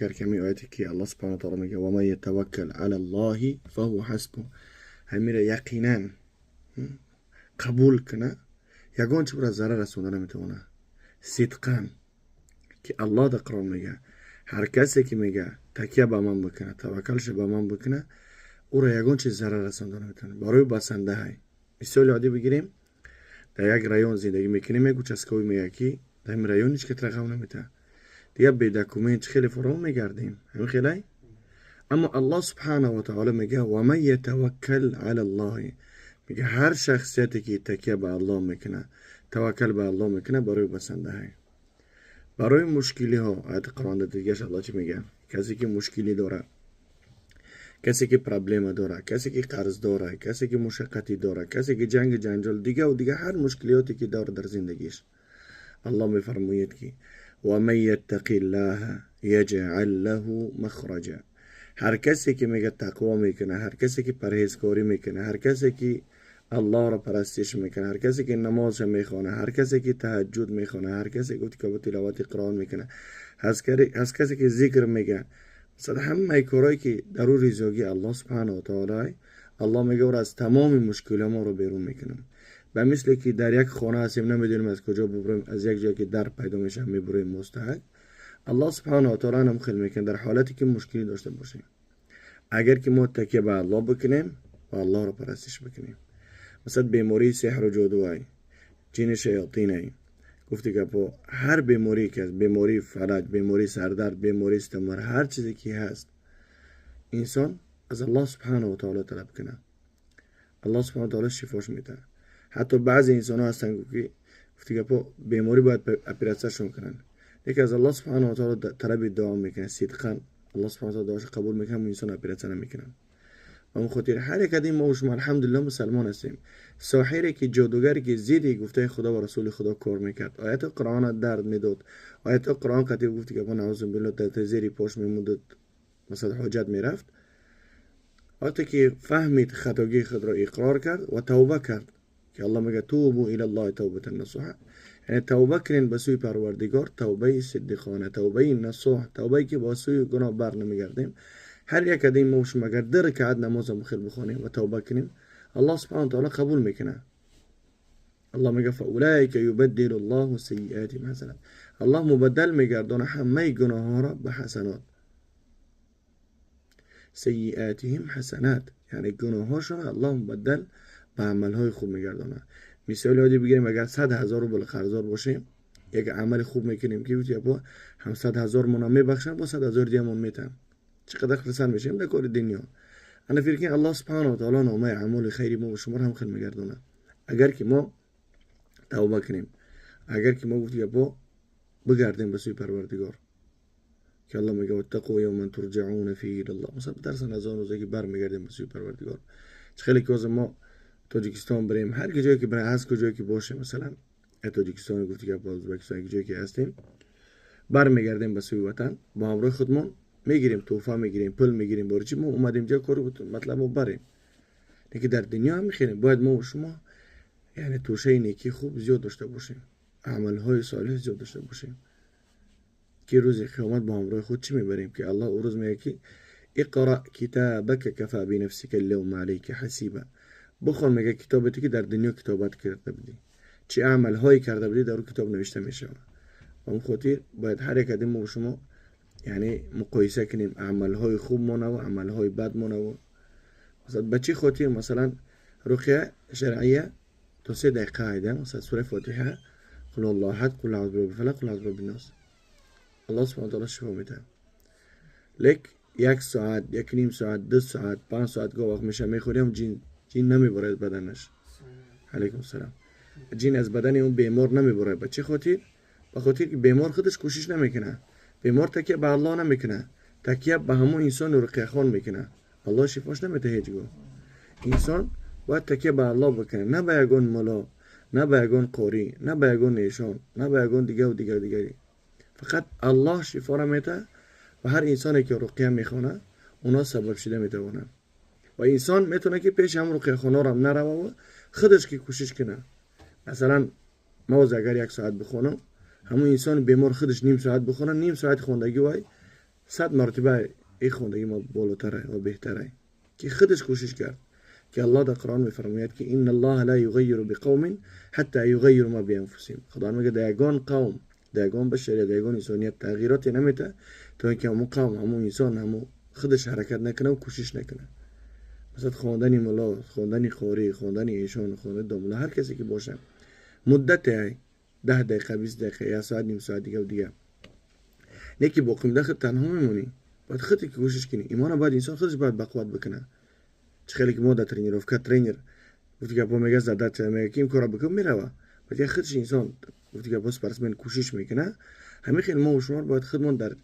кард, ки ҳамин ояте, ки Аллоҳ سبحانه وتعالى мега: ومن يتوكل على الله فهو حسبه, ҳамира яқинан қабул куна, ягон чи ӯра зарар расонда наметавона. Сидқан ки Аллоҳ дар Қуръон мега: ҳар касе ки, мега, такя ба ман бикуна, таваккалша ба ман бикуна, ӯро ягон чиз зарар расонда наметавона, барои басандаҳай. Мисоли оддӣ бигирем: дар як район зиндагӣ мекунем, як участковый мега, ки дар ҳамин район ҳеч кас рақам наметаҳад, дигар бе документ хеле фаро мегардем, ҳамин хелай. Аммо Аллоҳ سبحانه وتعالى мега: ومن يتوكل على الله, мега, ҳар шахсияте ки такя ба Аллоҳ мекуна, таваккал ба Аллоҳ мекуна, барои басандаҳай. Барои мушкилиҳо ояти Қуръон дигаш Аллоҳ чӣ мега? Касе ки мушкилӣ дорад, касе ки проблема дорад, касе ки қарз дорад, касе ки мушаққатӣ дорад, касе ки ҷанги ҷанҷол, дигаву дига, ҳар мушкилиёте ки дорад дар зиндагиш, Аллоҳ мефармояд, ки ومن يتق الله يجعل له مخرجا. Ҳар касе ки, мега, тақво мекунад, ҳар касе ки парҳезкорӣ мекунад, ҳар касе ки Аллоҳро парастиш мекунад, ҳар касе ки намозша мехонад, ҳар касе ки таҳаҷҷуд мехонад, ҳар касе гуфти ки тиловати Қуръон мекунад, ҳар касе ки зикр мега, масалан, ҳамаи корҳое ки дар ӯ ризогии Аллоҳ سبحانه وتعالى, Аллоҳ мега, ӯро аз тамоми мушкилиҳо моро берун мекунам. Ба мисле ки дар як хона ҳастем, намедонем аз куҷо бубурем, аз як ҷое ки дар пайдо мешавад, мебурем мустаҳак. Аллоҳ سبحانه وتعالى ҳам хел мекунад дар ҳолате ки мушкилӣ дошта бошем, агар ки мо такя ба Аллоҳ бикунем ва Аллоҳро парастиш бикунем. Масалан, бемории сеҳру ҷодуай, ҷини шаётинай, гуфти гапо, ҳар беморие ки аст, бемории фалаҷ, бемории сардард, бемории стомар, ҳар чизе ки ҳаст, инсон аз Аллоҳ سبحانه وتعالى талаб кунад, Аллоҳ سبحانه وتعالى шифош медиҳад. Ҳатто баъзе инсонҳо ҳастанд, ки, гуфти гапо, беморӣ бояд оператсияшон кунанд, лекин аз Аллоҳ سبحانه وتعالى талаби дуо мекунад, сидқан Аллоҳ سبحانه وتعالى дуоша қабул мекунад, инсон оператсия намекунад. Ба он хотир ҳар як аз ин мо шумо, алҳамдулилло, мусалмон ҳастем. Соҳире ки, ҷодугаре ки зидди гуфтаи Худо ва Расули Худо кор мекард, ояти Қуръона дард медод, ояти Қуръон қатиб, гуфти гапо, نعوذ بالله, дар зери пош мемондад, масалан, ҳоҷат мерафт, вақте ки фаҳмид, хатогии худро иқрор кард ва тавба кард, ки Аллоҳ мега: توبوا إلى الله توبة نصوحا, яъне тавба кунед ба сӯи Парвардигор тавбаи сиддиқона, тавбаи насӯҳ, тавбае ки ба сӯи гуноҳ бар намегардем. Ҳар як аз ин мо шумо агар ду ракаат намозам бихел бихонем ва тавба кунем, Аллоҳ سبحانه وتعالى қабул мекунад. Аллоҳ мега: فأولئك يبدل الله سيئاتهم حسنات. Аллоҳ мубаддал мегардона ҳамаи гуноҳҳоро ба ҳасанот. سيئاتهم حسنات, яъне гуноҳҳошонро Аллоҳ мубаддал ба амалҳои хуб мегардонад. Мисоли оддӣ бигирем: агар 100 000 рубл қарздор бошем, як амали хуб мекунем, ки ҳам 100 000 мона мебахшанд, бо 100 000 диямон метаҳанд, чӣ қадар хурсанд мешавем дар кори дунё. Ана фикр кунед, Аллоҳ سبحانه وتعالى номаи аъмоли хайри мо шуморо ҳам хел мегардонад, агар ки мо тавба кунем, агар ки мо, гуфти гапо, бигардем ба сӯи Парвардигор, ки Аллоҳ мега: واتقوا يوما ترجعون فيه إلى الله. Масалан, битарсан аз он рӯзе ки бармегардем ба сӯи Парвардигор. Чӣ хеле ки ҳозир мо Тоҷикистон бирем, ҳар ҷое ки бирем, ҳар куҷое ки бошем, масалан, Тоҷикистон, гуфти гапо, Ӯзбекистон, як ҷое ки ҳастем, бармегардем ба сӯи ватан, бо ҳамроҳи худмон мегирем, тӯҳфа мегирем, пул мегирем. Бори чи мо омадем ҷо, кори матлаб мо барем. Лекин дар дунё ҳам мехелем, бояд мо шумо, яъне, тӯшаи некӣ хуб зиёд дошта бошем, амалҳои солеҳ зиёд дошта бошем, ки рӯзи қиёмат бо ҳамроҳи худ чӣ мебарем, ки Аллоҳ ӯ рӯз мегӯяд, ки اقرأ كتابك كفى بنفسك اليوم عليك حسيبا. Бихон, мега, китобете ки дар дунё китобат карда будӣ, чӣ амалҳое карда будӣ, дар ӯ китоб навишта мешавад. Ба он хотир бояд ҳар як аз мо шумо, яъне, муқоиса кунем амалҳои хубмонаву амалҳои бадмонаву. Масалан, ба чӣ хотир? Масалан, руқия шаръия то 3 дақиқа айда, масалан, сураи Фотиҳа, قل هو الله أحد, قل أعوذ برب الفلق, قل أعوذ برب الناس, Аллоҳ سبحانه وتعالى шифо медиҳад. Лек як соат, як ним соат, 2 соат, 5 соат гоҳ вақт меша, мехӯрем, ҷин намеборад баданаш. Алайкум салам. Ҷин аз бадани он бемор намеборад. Ба чӣ хотир? Ба хотир ки бемор худаш кӯшиш намекунад, бемор такя ба Аллоҳ намекунад, такя ба ҳамон инсони руқияхон мекунад, Аллоҳ шифош намедиҳад ҳеҷ гоҳ. Инсон бояд такя ба Аллоҳ бикунад, на ба ягон мулло, на ба ягон қорӣ, на ба ягон эшон, на ба ягон дигаву дигар дигаре. Фақат Аллоҳ шифоро метаҳад ва ҳар инсоне ки руқия мехонад, онҳо сабаб шида метавонанд. Ва инсон метавонад, ки пеши ҳамон руқияхонаро нарававу худаш ки кӯшиш кунад. Масалан, ма агар як соат бихонам, ҳамон инсони бемор худаш ним соат бихонад, ним соати хондагӣ вай 100 маротиба ин хондагии мо болотаре ва беҳтаре ки худаш кӯшиш кард ки Аллоҳ дар Қуръон мефармояд ки инна Аллоҳа ла юғаййиру биқавмин ҳатта юғаййиру ма бианфусиҳим. Худо мегӯяд дар ягон қавм, дар ягон башарият, дар ягон инсоният тағйироте наметавад то инки ҳамун қавм, ҳамун инсон ҳамун худаш ҳаракат накунад ва кӯшиш накунад. Масалан хондани мулло, хондани қорӣ, хондани эшон, хондани домулло, ҳар касе ки бошад муддате 10 дақиқа, 20 дақиқа, як соат, ним соат дига ва дига. Не ки боқимонда худ танҳо мемонӣ, бояд худте ки кӯшиш кунӣ. Имона бояд инсон худаш бояд бақувват бикунад. Чӣ хеле ки мо дар тренировка тренер гуфти гапҳо мега задача мега ки ин корро бикун, мерава. Бояд як худаш инсон гуфти гапҳо спортсмен кӯшиш мекунад. Ҳамин хел мо шумо бояд худмон дар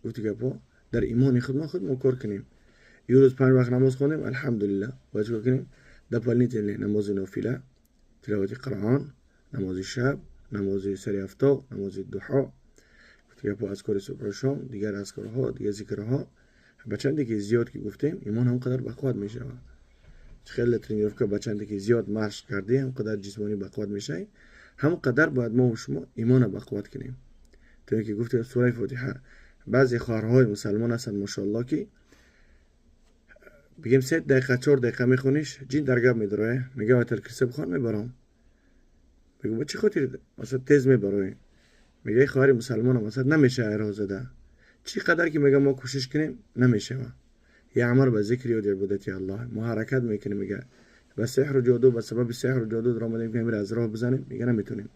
гуфти гапҳо дар имони худмон худмон кор кунем. Ю рӯз 5 вақт намоз хондем, алҳамдулиллаҳ. Бояд чикор кунем? Дополнительно намози нофила, тиловати Қуръон, намози шаб, намози сари ҳафто, намози дуҳо, гуфти гапҳо азкори субҳу шом, дигар азкорҳо, дигар зикрҳо. Ба чанде ки зиёд ки гуфтем, имон ҳам қадар бақувват мешавад. Хеле тренировка ба чанде ки зиёд машқ кардӣ, ҳам қадар ҷисмонӣ бақувват мешавӣ, ҳам қадар бояд мо ва шумо имона бақувват кунем. То инки гуфтем сураи Фотиҳа, баъзе хоҳарҳои мусалмон ҳастанд, мошоаллоҳ, ки бигем 3 дақиқа, 4 дақиқа мехониш, ҷин дар гап медарояд, мега оятул курсӣ бихон, мебарам. Мегӯ ба чӣ хотир масалан тез мебароӣ? Мега эй хоҳари мусалмонам, масалан намешава роҳ зада. Чӣ қадар ки мега мо кӯшиш кунем, намешава. Я амр ба зикри ёди ибодати Аллоҳ. Мо ҳаракат мекунем, мега ба сеҳру ҷоду, ба сабаби сеҳру ҷоду даромадем ки амир аз роҳ бизанем, мега наметонем.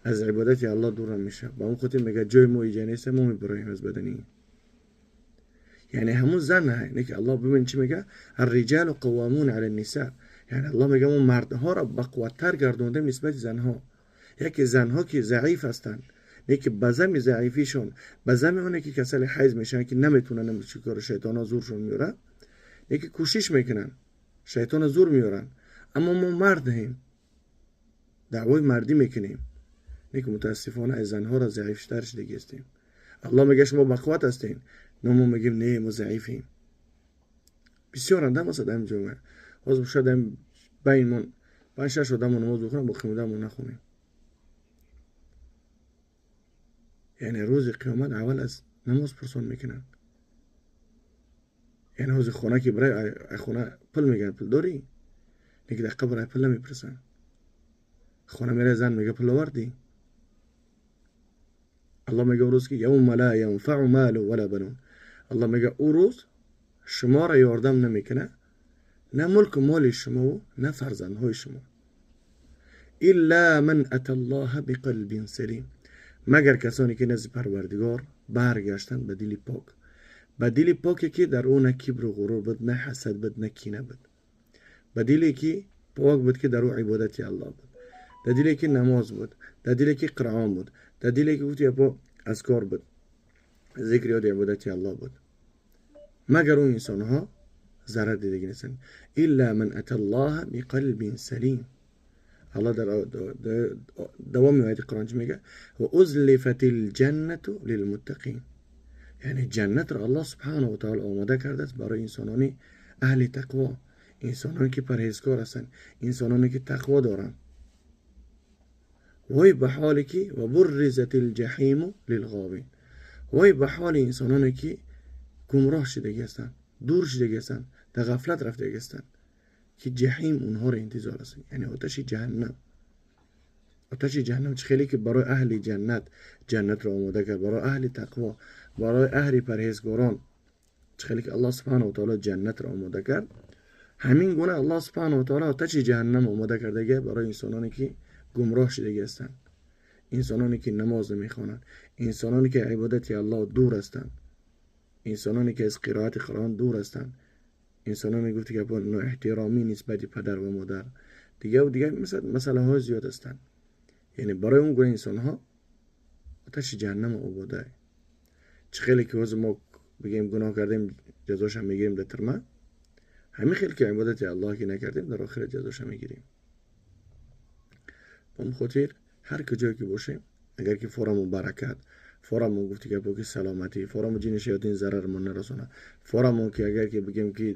Аз ибодати Аллоҳ дур намешава. Ба он хотир мега ҷои мо иҷа нест, мо мебароем аз бадани. Яъне ҳамун зан не ки Аллоҳ бибин чӣ мега? Ар-риҷалу қаввамун ала н-ниса. Яъне Аллоҳ мега мо мардҳоро бақувваттар гардондем нисбати занҳо. Яке занҳо ки заиф ҳастанд, не ки ба зами заифишон, ба зами оне ки касали ҳайз мешаванд, ки наметавонанд чӣ кор, шайтонҳо зуршон меорад, не ки кӯшиш мекунанд, шайтонро зур меоранд. Аммо мо мардем, даъвои мардӣ мекунем, не ки мутаассифона аз занҳоро заифтар шудагӣ ҳастем. Аллоҳ мега шумо бақувват ҳастед, но мо мегӯем не, мо заифем. Бисёранд масалан дар ин ҷомеа. Ҳозир шояд байнмон 5-6 одамо намоз бихонанд, боқимондамо нахонем. Яъне рӯзи қиёмат аввал аз намоз пурсон мекунанд. Яъне ҳозир хона ки барои хона пул мегиранд, пул дорӣ? Не ки дар қабр ай пул намепурсанд. Хона меравад, зан мега пул овардӣ? Аллоҳ мега ӯ рӯз ки явма ла янфау малу вала банун. Аллоҳ мега ӯ рӯз шуморо ёрдам намекунад, на мулку моли шумову на фарзандҳои шумо. Илла ман ата Аллоҳа биқалбин салим. Магар касоне ки назди Парвардигор баргаштанд ба дили пок, ба дили поке ки дар ӯ на кибру ғурур буд, на ҳасад буд, на кина буд, ба диле ки пок буд, ки дар ӯ ибодати Аллоҳ буд, дар диле ки намоз буд, дар диле ки Қуръон буд, дар диле ки гуфти япо азкор буд, зикри ёди ибодати Аллоҳ буд. Магар ӯ инсонҳо зарар дидагӣ нестанд. Илла ман ата Аллоҳа биқалбин салим. Аллоҳ дар давоми ояти Қуръон чӣ мегӯяд? Ва узлифатил ҷаннату лилмуттақин. Яъне ҷаннатро Аллоҳ субҳанаҳу ва таъоло омода кардааст барои инсонони аҳли тақво, инсононе ки парҳезкор ҳастанд, инсононе ки тақво доранд. Вой ба ҳоле ки ва бурризатил ҷаҳиму лилғовин. Вой ба ҳоли инсононе ки гумроҳ шудагӣ ҳастанд, дур шудагӣ ҳастанд, дар ғафлат рафтагӣ ҳастанд, ки ҷаҳим онҳоро интизор аст. Яъне оташи ҷаҳаннам. Оташи ҷаҳаннам чӣ хеле ки барои аҳли ҷаннат ҷаннатро омода кард, барои аҳли тақво, барои аҳли парҳезгорон чӣ хеле ки Аллоҳ субҳанаҳу ва таъоло ҷаннатро омода кард, ҳамин гуна Аллоҳ субҳанаҳу ва таъоло оташи ҷаҳаннам омода кардагӣ барои инсононе ки гумроҳ шудагӣ ҳастанд, инсононе ки намоз намехонанд, инсононе ки ибодати Аллоҳ дур ҳастанд, инсононе ки аз қироати Қуръон дур ҳастанд, инсононе гуфти гапҳо ноэҳтиромӣ нисбати падар ва модар, дигаву дигар масъалаҳои зиёд ҳастанд. Яъне барои он гуна инсонҳо оташи ҷаҳаннам обода. Чӣ хеле ки ҳозир мо бигем гуноҳ кардем, ҷазошам мегирем дар тирма, ҳамин хел ки ибодати Аллоҳ ки накардем, дар охират ҷазошам мегирем. Ба он хотир ҳар куҷое ки бошем, агар ки фораму баракат, фораму гуфти гапҳо ки саломатӣ, фораму ҷини шаётин зарармон нарасонад, фораму ки агар ки бигем ки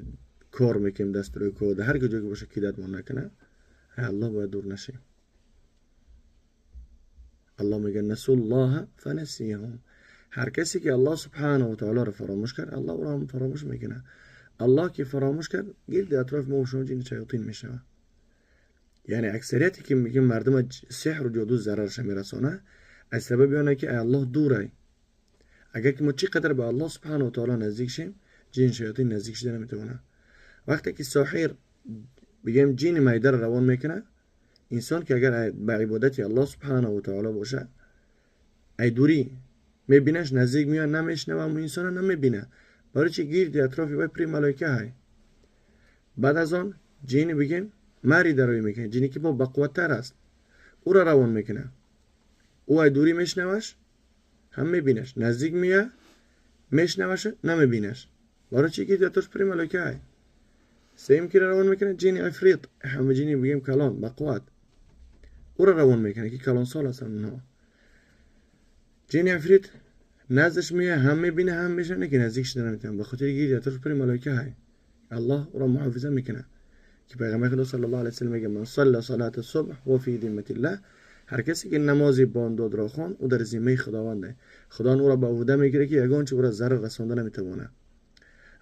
кор мекунем, дастурои кор, дар ҳар куҷое ки бошад кидатмон накунад, Аллоҳ бояд дур нашем. Аллоҳ мегӯяд насуллоҳа фанасияҳум. هر کسی که الله سبحانه و تعالی رو فراموش کرد، الله او را هم فراموش میکنه. الله که فراموش کرد، گرد اطراف ما و شما جن شیاطین میشه. یعنی اکثریتی که میگیم مردم سحر و جادو ضررش میرسانه، از سبب آنه که الله دوره. اگر که ما چقدر به الله سبحانه و تعالی نزدیک شیم، جن شیاطین نزدیک شده نمیتونه. وقتی که ساحر بگیم جن میده رو روان میکنه، انسان که اگر به عبادت الله سبحانه و تعالی باشه، ای دوری میبینش، نزدیک میاد، نمیشنوه، اما انسان نمیبینه. برای چی؟ گیرد اطراف وی پری ملائکه های. بعد از آن جن بگیم مری دروی میکنه، جنی که با بقوت‌تر است، او را روان میکنه. او ای دوری میشنوش، هم میبینش، نزدیک میاد، میشنوش، نمیبینش. برای چی؟ گیرد اطراف پری ملائکه های. سیم که روان میکنه جن عفریت، همه جنی بگیم کلان بقوت، او را روان میکنه که کلان سال هستن اونها. جن عفریت نزدش میه، هم میبینه هم میشنه که نزدیک شده نمیتونه، به خاطر گیر اطراف پر ملائکه های. الله او را محافظه میکنه که پیغمبر خدا صلی الله علیه و سلم میگه من صلی صلاة الصبح و فی ذمة الله، هر کسی که نماز بامداد را خواند او در ذمه خداونده، خدا او را به عهده میگیره که یگان چه او را ضرر رسانده نمیتونه.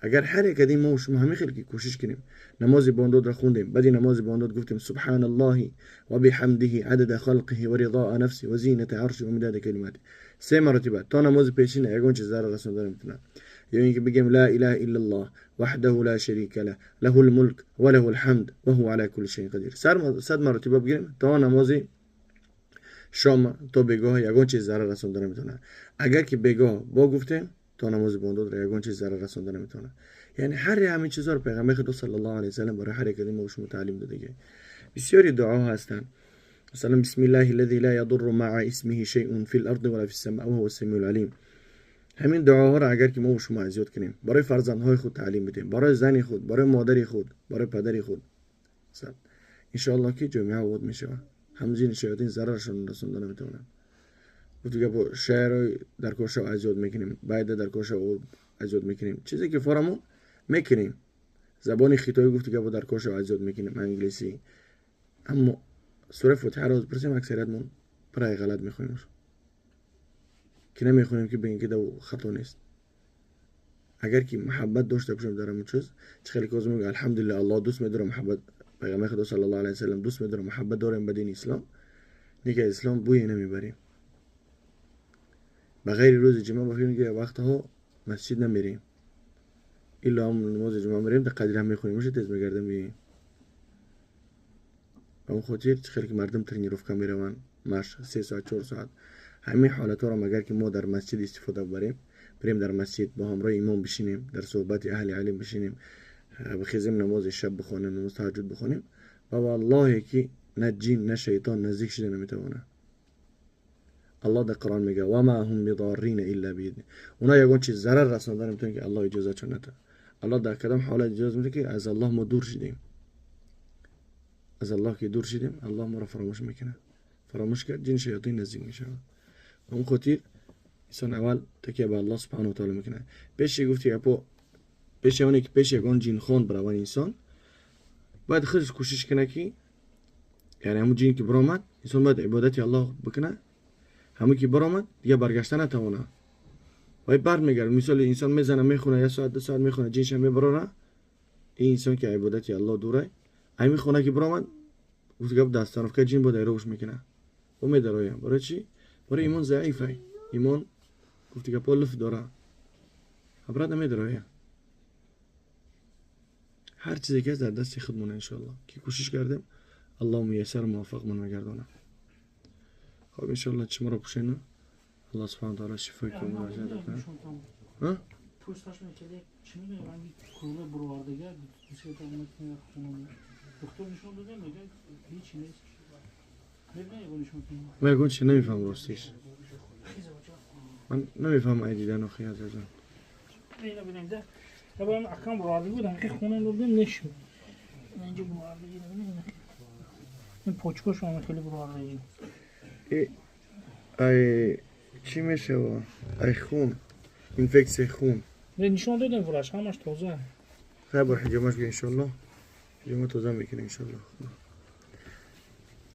اگر هر یک از ما و شما همین خیلی که کوشش کنیم نماز بامداد را خوندیم، بعد نماز بامداد گفتیم سبحان الله و بحمده عدد خلقه و رضاء نفسه و زینة عرشه و مداد کلماته، سه مرتبه تا نماز پیشین یگان چه ضرر رسانده نمیتونه. یا اینکه بگیم لا اله الا الله وحده لا شریک له له الملک و له الحمد و هو علی کل شیء قدیر، صد مرتبه بگیریم تا نماز شام تا بگاه یگان چیز ضرر رسانده نمیتونه. اگر که بگاه با گفتیم تا نماز بامداد را یگان چیز ضرر رسانده نمیتونه. یعنی هر همین چیزا رو پیغمبر خدا صلی الله علیه و سلم برای هر یک از ما شما تعلیم داده. بسیاری دعا هستن، مثلا بسم الله الذي لا يضر مع اسمه شيء في الارض ولا في السماء وهو السميع العليم. همین دعاها را اگر که ما و شما از یاد کنیم، برای فرزندهای خود تعلیم بدیم، برای زن خود، برای مادر خود، برای پدر خود، ان شاء الله که جامعه آباد میشه، هم جن شیاطین ضررشون رسونده نمیتونن. دیگه با شعر در کوشه از یاد میکنیم، بعد در کوشه از یاد میکنیم، چیزی که فرامون میکنیم. زبان خیتایی گفت که با در کوشه از یاد میکنیم، انگلیسی. اما سوره فاتحه را پرسیم اکثریتمون پرای غلط میخونیم، که نمیخونیم که بگیم که دو خطا نیست. اگر که محبت داشته باشیم در همون چیز، چه خیلی که میگه الحمدلله الله دوست میداره، محبت پیغمبر خدا صلی الله علیه و سلم دوست میداره، محبت داریم به دین اسلام، دیگه اسلام بوی نمیبریم. بغیر روز جمعه بخیر که وقتها مسجد نمیریم، الا هم نماز جمعه میریم در قدر هم میخونیم، میشه تیز میگردیم بیاییم. به اون خاطر خیلی که مردم тренировка میروند، مشق 3 ساعت 4 ساعت، همین حالت ها را مگر که ما در مسجد استفاده ببریم، بریم در مسجد با همراه امام بشینیم، در صحبت اهل علم بشینیم، بخیزیم نماز شب بخوانیم، نماز تهجد بخوانیم، و والله که نه جن نه شیطان نزدیک شده نمیتونه. الله در قرآن میگه و ما هم بضارین الا باذنه، اونا یگان چیز ضرر رساندن نمیتونن که الله اجازه چون نده. الله در کدام حالت اجازه میده که از الله ما دور شدیم، از الله که دور شدیم الله ما را فراموش میکنه. فراموش کرد جن شیاطین نزدیک میشه. اون خاطر انسان اول تکیه به الله سبحانه و تعالی میکنه. پیش گفتی اپو پیش اونه که پیش یگان جن خون بروان انسان باید خودش کوشش کنه که یعنی همون جن که برآمد انسان باید عبادت الله بکنه، همون که برآمد دیگه برگشتن نتوانه، وای برمیگرده. مثال انسان میزنه میخونه 1 ساعت 2 ساعت میخونه، جنش میبراره، این انسان که عبادت الله دوره، همین خونه که برآمد گفت گپ دستانف که جن بود ایروش میکنه و میدرویم. برای چی؟ برای ایمان ضعیفه، ایمان گفت گپ لف داره، ابراد نمیدرویم. هر چیزی که در دست خودمون انشالله که کوشش کردیم الله میسر موفق من میگردانه. خب انشالله چه مرا پوشینه الله سبحانه و تعالی شفای که مراجعه کنه. ها؟ پوستش میکرد چی میگه رنگی کروله بروردگه دوستی تا اومد خونه دکتر نشون داده میگه هیچی نیست. من یگان چی نمیفهم راستیش، من نمیفهم ای دیدن آخی از آن. اینو ببینیم ده بابا من اکام بروردگی بودم که خونه رو دیدم نشد. اینجا بروردگی نمی‌بینیم، این پوچکاش هم خیلی بروردگی. ای چی میشه و ای خون، اینفکسی خون. نشون دادم وراش همش تازه. خیر بر حجامش بگه انشالله، حجامه تازه میکنه انشالله.